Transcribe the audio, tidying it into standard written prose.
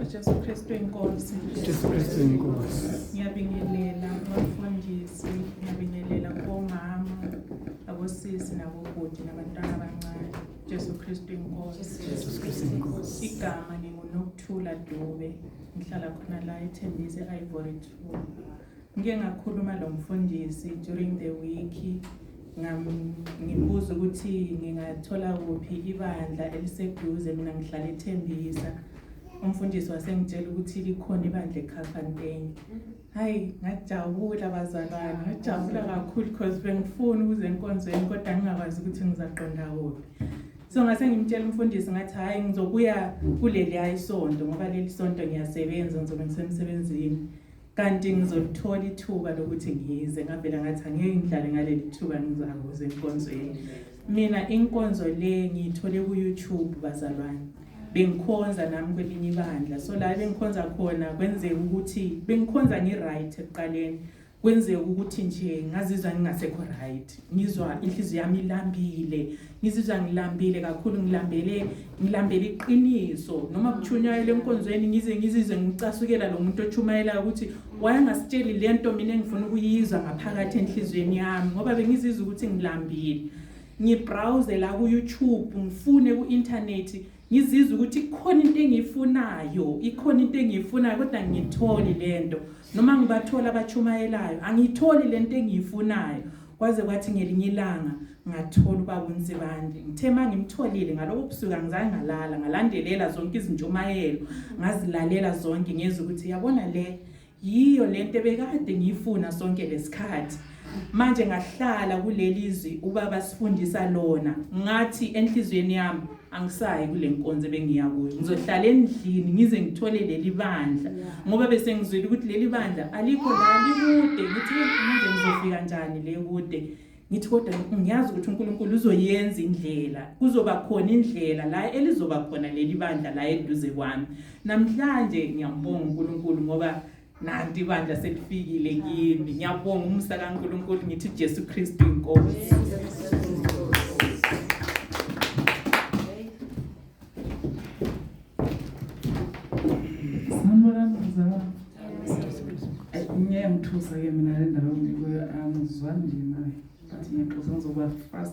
UJesu Kristu inkosi. Jesu Kristu inkosi. Ngiyabingelela kubafundisi, ngiyabingelela kubomama, abosisi nabobhuti nabantwana abancane. Jesu Kristu inkosi. Jesu Kristu inkosi. Igama nginguNokuthula Dube, ngihlala khona la eThembisa e-Ivory 2. Ngike ngakhuluma lo mfundisi during the week ngimbuza ukuthi ngingathola kuphi ibandla eliseduze mina ngihlala eThembisa. Umfundisi wasengitshela ukuthi likhona ibandla eKafantein. Hayi ngajabula bazalwane, ngajabula kakhulu because bengifuna ukuze enkonzweni kodwa ngingakwazi ukuthi ngizaqonda kuphi. So ngase ngimtshela umfundisi ngathi hayi ngizobuya kuleliya isonto ngoba leli sonto ngiyasebenza ngizobe ngisemsebenzini. Kanti ngizolithola ithuba lokuthi ngize ngavela ngathi angeke ngidlale ngaleli thuba ngizakuze enkonzweni. Mina inkonzo le ngiyithole ku YouTube bazalwane. Bengikhonza nami kwelinye ibandla. So la bengikhonza khona kwenzeka ukuthi bengikhonza ngi-right ekuqaleni. Kwenzeka ukuthi nje ngazizwa ngingasekho right. Ngizwa inhliziyo yami ilambile. Ngizizwa ngilambile kakhulu ngilambele ngilambele iqiniso noma kutshunyayelwa enkonzweni ngize ngizizwe ngicasukela lo muntu otshumayelayo ukuthi wayengasitsheli lento mina engifuna ukuyizwa ngaphakathi enhliziyweni yami ngoba bengizizwa ukuthi ngilambile. Ngibrowse la ku YouTube ngifune ku internet ngizizwe ukuthi ikhona into engiyifunayo ikhona into engiyifunayo kodwa ngitholi lento noma ngibathola abachumayelayo angiyitholi lento engiyifunayo kwaze kwathi ngelinye ilanga ngathola ubaba uNsibande ngithe uma ngimtholile ngalobo busuku angizange ngalala ngalandelela zonke izintshumayelo ngazilalela zonke ngezwa ukuthi yabona le yiyo lento ebekade ngiyifuna sonke lesikhathi manje ngahlala kuleli zwi ubaba sifundisa lona ngathi enhliziyweni yami angisayi kule nkonzo ebengiya kuyo ngizohlala endlini ngize ngithole leli bandla ngoba bese ngizwile ukuthi leli bandla alikho la likude ngithi manje ngizofika njani le kude ngithi kodwa ngiyazi ukuthi uNkulunkulu uzoyenza indlela kuzoba khona indlela la elizoba khona leli bandla la eduze kwami namhlanje ngiyambonga uNkulunkulu ngoba nanti ibandla selifikile kimi ngiyabonga umusa kaNkulunkulu ngithi Jesu Kristu inkosi. Sanibonani mzalwane. Ngiyangithusa ke mina le ndawo ngikuyo angizwani nje nayo. But ngiyaxoxa ngizoba fast.